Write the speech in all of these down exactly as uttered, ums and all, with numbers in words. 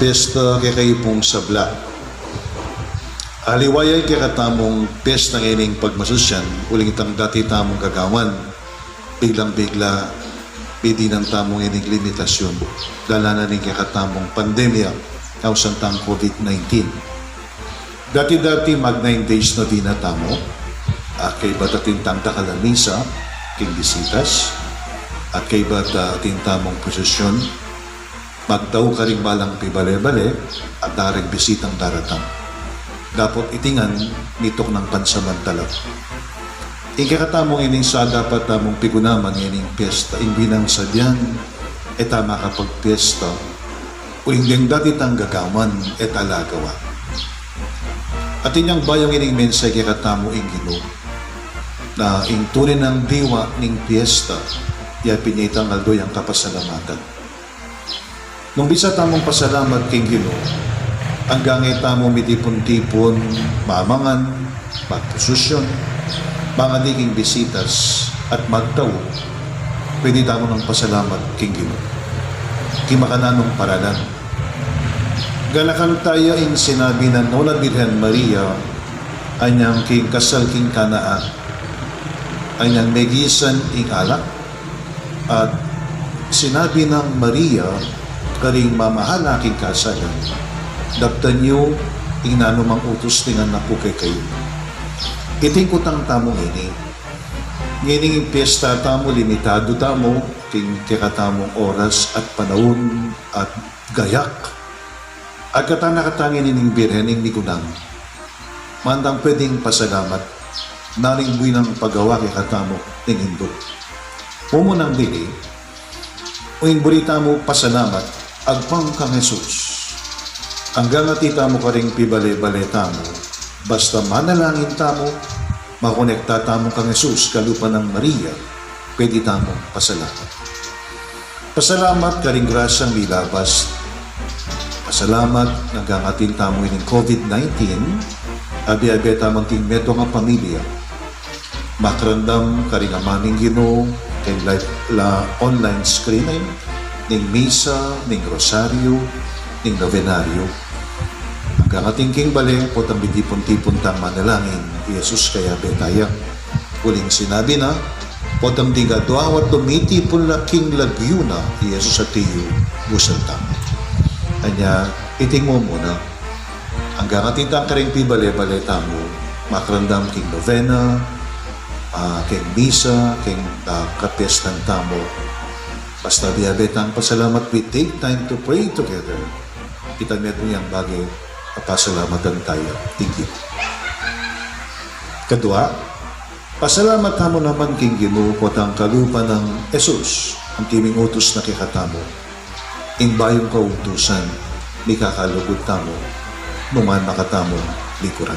Pesta kekayu pung sabla. Aliwa ya ing kekatamung pesta ngening pagmasusyan, uling itang dati tamung gagawan, biglang-bigla, midinan tamu ngening limitasyun, dala na ning kekatamung pandemya, ausan tang COVID nineteen. Dati-dati mag nine days novena tamu, at kaybat atin tang dakal a misa, king bisitas, at kaybat atin tamung prosesyon, magtau karing balang pibale-bale, at daring bisitang daratang. Dapot iti ngan, mituknang pansamantala. Ing kekatamung ining sa dapat tamung pigunaman ngening pesta, ing binang sabian, e ta makapagpesta, uling deng dati tang gagawan, e ta la gawa. Atin yang bayung ining mensahe kekatamu ing Ginu, na ing tune nang diwa ning pesta, ya pin ya itang aldo yang kapasalamatan. Nung bisa tamung pasalamat king Ginu, anggang e tamu mitipun-tipun, mamangan, magpusisyon, mangadi king bisitas, at magtau, pwede tamu nang pasalamat king Ginu. King makananung paralan. Ganakan taya ing sinabi nang Nuan a Birhen Maria, anyang king kasal king Cana, anyang megisan ing alak, at sinabi nang Maria karing mamahala king kasalan, daptan yu ing nanumang utus ning anak ku kekayu. Iting kutang tamu ngeni. Ngening pesta tamu, limitadu tamu king kekatamung oras at panaun at gayak. At katan na katamu ngening Birhen ing migunang. Mantang pwedeng pasalamat, naring buinang pagawa kekatamu ning Indu. Mumunang dili, ing buri tamu pasalamat, agpang kang Jesus. Anggang ati tamu karing pibale-bale tamu, basta manalangin tamu, makonekta tamu kang Jesus, kalupa nang Maria, pwede tamung pasalamat. Pasalamat karing grasyang milabas. Pasalamat anggang atin tamu ining COVID nineteen, abe-abe tamu king metung a pamilya. Makarandam karing Ama ning Ginu, king live la online screening, ning misa, ning rosaryo, ning nobenaryo. Anggang atin king bale, potang mitipun-tipun tang manalangin, i Jesus kayabe taya. Uling sinabi na, potang ding adua at tumitipun la king lagyu na, i Jesus at iyu, busal tamu. Anya, iting mumuna, anggang atin tang karing pibale-bale tamu, makarandam king novena, ah, king misa, king, ah, kapiestan tamu. Basta abe-abe tang pasalamat, we take time to pray together. Ita metung yang bage, pasalamatan taya. Thank you. Kadua, pasalamat tamu naman king Ginu, potang kalupa nang Jesus, antimong utus na kekatamu. Ing bayung kautusan, mikakalugud tamu, nuan na katamung likuran.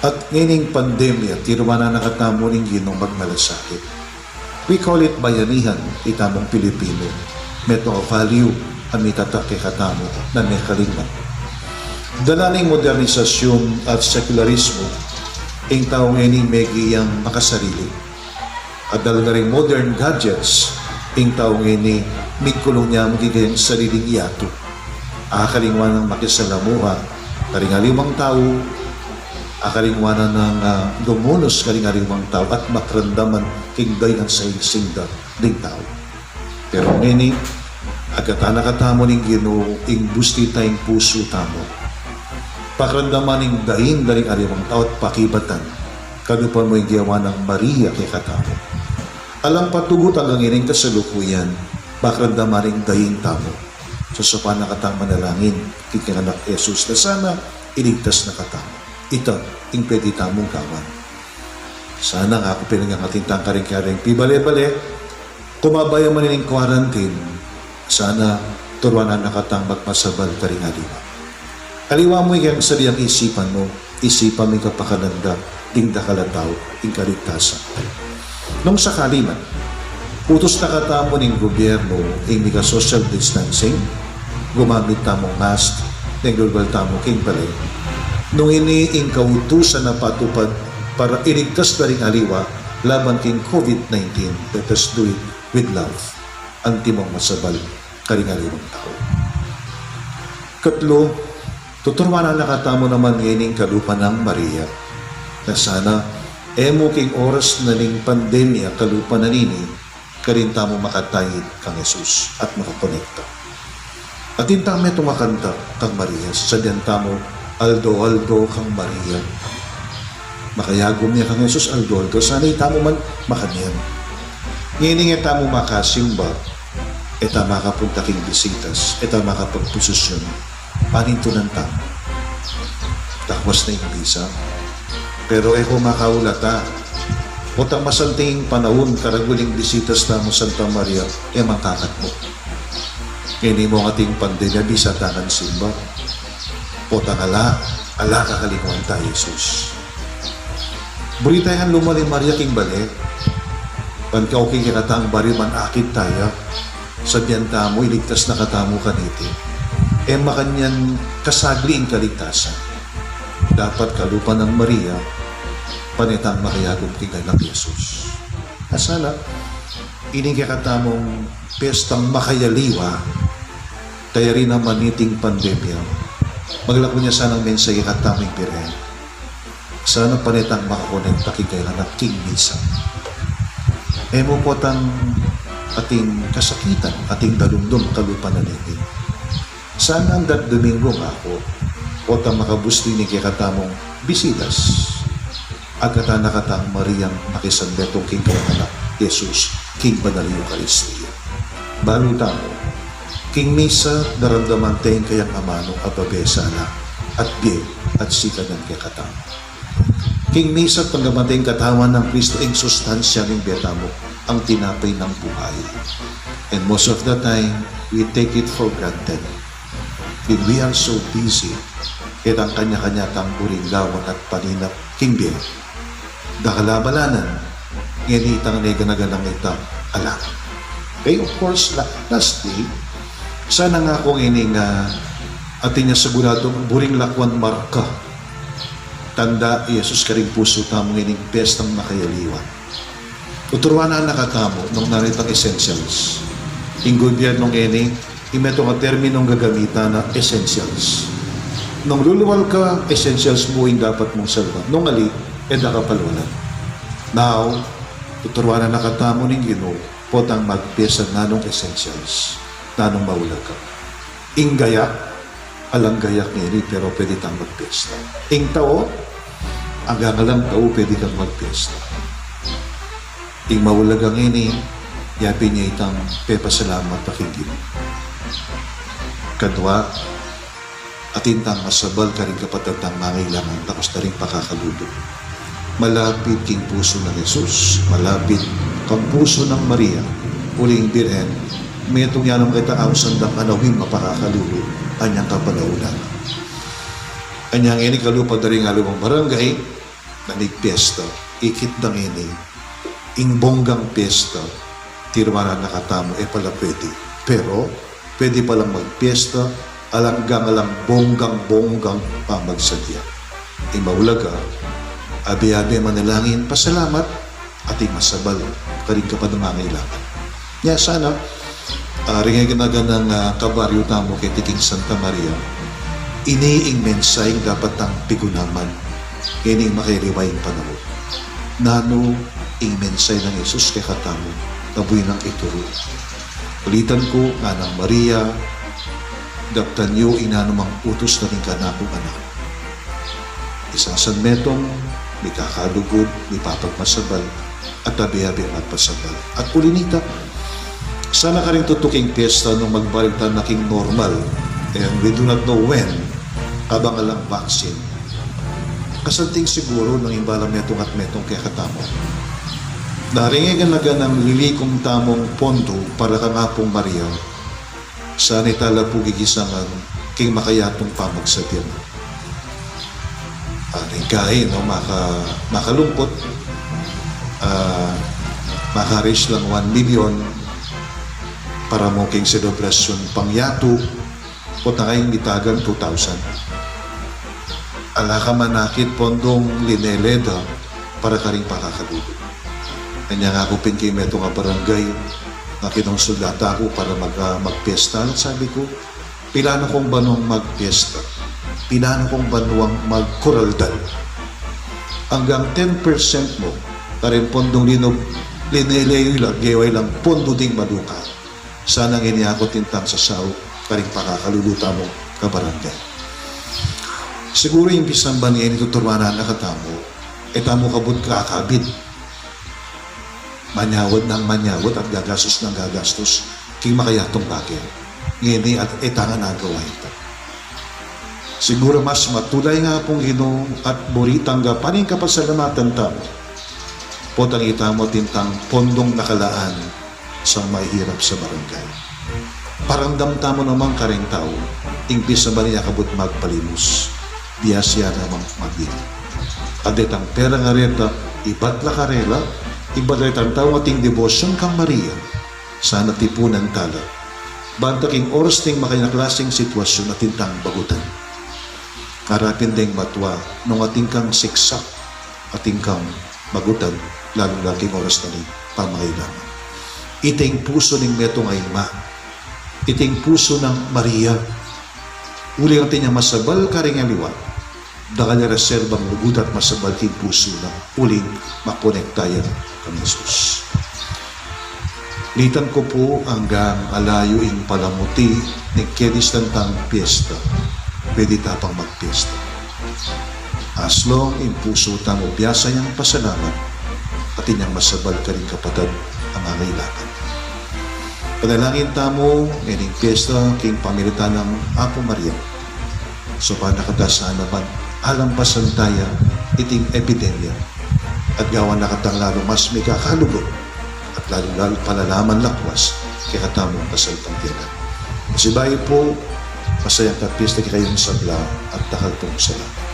At ngening pandemya, tiruanan na katamu ning Ginung magmalasakit. We call it bayanihan, itamung Pilipinu. Metung a value a mitatak kekatamu na mekalingwan. Dala ning modernisasyun at sekularismo, ing tau ngeni megiang makasarili. At dala na ring modern gadgets, ing tau ngeni migkulung ya mu king kayang sariling yatu. Akalingwan nang makisalamuha karing aliwang tau, akalingwan nang, ah, dumunus karing aliwang tau at makaramdaman king dayang saisinda ding tau. Pero ngeni, agatan na katamu ning Ginu ing busti ta ing pusu tamu. Pakaramdaman ing daing da ring aliwang tau at pakibatan, kalupa mu ing gewa nang Maria kekatamu. Alang patugut anggang ngening kasalukuyan, pakaramdaman ing daing tamu. Sasaupan na katang manalangin king kekang Anak Jesus na sana iligtas na katamu. Ita ing pwede tamung gawan. Sana nga aku piningangatin tang karing-karing pibale-bale, kumaba ya man ining quarantine, sana turuanan na katang magmasabal karing aliwa. Aliwa mu ing kayang sariang isipan mu, isipan mu ing kapakalanda ding dakal a tau, ing kaligtasan. Nung sakali man, utus na katamu ning gobyernu ing mika-social distancing, gumamit tamung mask, ning lulubal tamu king bale. Nung ini ing kautusan a patupad para iligtas da ring aliwa laban king COVID nineteen, let us do it with love. Antimong masabal karing aliwang tau. Katlu, tuturuan na katamu naman ngening kalupa nang Maria. Na sana, e mu king oras na ning pandemya kalupa na nini, karin tamu makataid kang Jesus at makakonekta. Atin tamu metung a kanta kang Maria, sabian tamu, "Aldo-aldo kang Maria." Makayagum ya kang Jesus aldo-aldo, sana itamu man makanyan. Ngening e tamu makasimba, e tamu makapunta king bisitas, e tamu makapagposesyon, panintunan tamu. Takwas na ing misa. Pero e ko makaulata, potang masanting panaun, karagul ing bisitas tamu Santa Maria, e mangkakat mu. Ngeni mung ating pandemya, bisa tang simba. Potang ala, ala kakalingwan ta Jesus. Buri tayang lumalim Maria king bale. Ban kauki kekatang bariu man akit taya, sabian tamu, iligtas na katamu kaniti. E makanyan kasagli ing kaligtasan. Dapat kalupa nang Maria, pane tang makayagum king anak Jesus. Asala, ining kekatamung pestang makayaliwa, kaya rin naman niting pandemya, maglaku na sanang mensahe kekatamu ing Birhen. Sana pane tang makakonekta king kayang anak king misa. E mu potang ating kasakitan, ating dalumdum kalupa na nini. Sana ing dat Domingo nga ku, potang makabus dini kekatamung bisitas. Agkatan na katang Mariang makisanmetung king kayang anak Jesus king banal a Eukaristia. Balu tamu, king misa daramdaman teng kayang amanu a babe sana at bie at sikanan kekatamu. King misa daramdaman teng katawan nang Kristo, ing sustansya ning bie tamu, ang tinapay ng buhay. And most of the time, we take it for granted. When we are so busy, ketang kanya-kanya tang buring gawan at paninap king bie. Dakal a balanan, ngeni itang ne gana-ganang itang alam. Okay, of course, la-, lastly, sana nga ku ngeni nga atin ya sigurado buring lakwan marka, tanda i Jesus karing pusu tamu ngening pestang makayaliwa. Tuturuan na katamu nung nanu itang essentials. Ing gubyernu ngeni, ing metung a terminung gagamitan na essentials. Nung luluwal ka, essentials mu ing dapat mung salban. Nung ali, e da ka palwalan. Now, tuturuan na katamu ning Ginu, potang magpiesta nanung essentials, nanung maulaga. Ing gayak, alang gayak ngeni, pero pwede tang magpiesta. Ing tau, anggang alang tau, pwede kang magpiesta. Ing maulaga ngeni, yapin ya itang pepasalamat ta king Ginu. Kadua, atin tang masabal karing kapatad tang mangailangan, takos na ring pakakalulu. Malapit king pusu nang Jesus, malapit kang pusu nang Maria, uling Birhen, metung ya naman keta ausan dang anawin mapakakalulu, anyang kapalaunan. Anyang ini kalupa da ring aliwang barangay, na migpiesta, ikit da ngeni, ing bonggang piesta, tiruan na katamu, e pala pwede. Pero, pwede palang magpiesta, alang gang alang bonggang-bonggang pamagsadya. Ing maulaga, abe-abe manalangin, pasalamat, atin masabal, karing kapamangailangan. Nya sana, ah, ring gana-ganang, ah, kabaryu tamu keti king Santa Maria, ini ing mensaheng dapat tang pigunaman, ining makayaliwa ing panaun. Nanu ing mensahe nang Jesus kekatamu, kabuynang ituru. Ulitan ku, Nganang Maria, daptan yu ing nanumang utus na ning kanakung anak. Isang San Metong, mikakalugud, mipapagmasabal, at abe-abe magpasabal. At uli nita, sana karing tutuking piesta nung magbalik ta na king normal, and we do not know when, kabang alang vaccine. Kasanting siguru nung imbala metung at metung kekatamu. Daring e gana-ganang lilikum tamung pondo para kang Apung Maria, sana ita la pu gigisangan king makayatung pamagsadya. Ah, ning kai, no, maka-, makalungkut, ah, maka-reach lang one million para mu king selebrasyon pangyatu, o tangay mitagan two thousand. Ala ka manakit pondong lineleda para karing pakakalulu. Anya nga ku pin king metung a barangay, na kinonsulta ku para mag-, ah, magpiesta. Sabi ku, Pilanu kung banwang magpiesta. Pilanu kung banwang magkuraldal. Anggang ten percent mu karing pondung linub, lineleyu la, gewa ilang pondo ding maluka. Sana ngeni aku tintang sasaup karing pakakalulu tamu kabarangay. Siguru ing pisamban ngeni tuturuan na katamu, e tamu kabud kakabid. Manyawad nang manyawad at gagastus nang gagastus king makayatung bage. Ngeni at e ta ngan agawa ita. Siguru mas matulay nga pung Ginu at buri tang gapan ing kapasalamatan tamu, potang itamu tintang pondung nakalaan sang mahihirap sa barangay. Paramdam tamu naman karing tau, ing pisamban ya kabud magpalimus, biasa ya namang mabilang. At detang pera nga reta, ibat la karela, ibat la retang tau ating debosyon kang Maria, sana tipunan ta la. Banta king oras ning makanyan a klaseng sitwasyon atin tang bagutan. Harapin deng matua, nung atin kang siksak, atin kang bagutan, lalu na king oras na ning pamangailangan. Iting pusu ning metung a ima, iting pusu nang Maria, uling atin yang masabal karing aliwa, dakal ya reserbang lugud at masabal king pusu na, uling makonekta ya kang Jesus. Litan ku pu anggang alayu ing palamuti ning kedistanang piesta, pwede ta pang magpiesta. As long ing pusu tamu biasa yang pasalamat, atin yang masabal karing kapatad a mangailangan. Panalangin tamu ngening piesta king pamilatan nang Apu Maria. Supan na kata sana ban alampasan ta ya iting epidemya at gawan na katang lalu mas mikakalugud at lalu-lalu palalaman lakwas kekatamung kasalpantayanan. Sibayu pu, masayang kapiesta kekayung sabla at dakal pung salamat.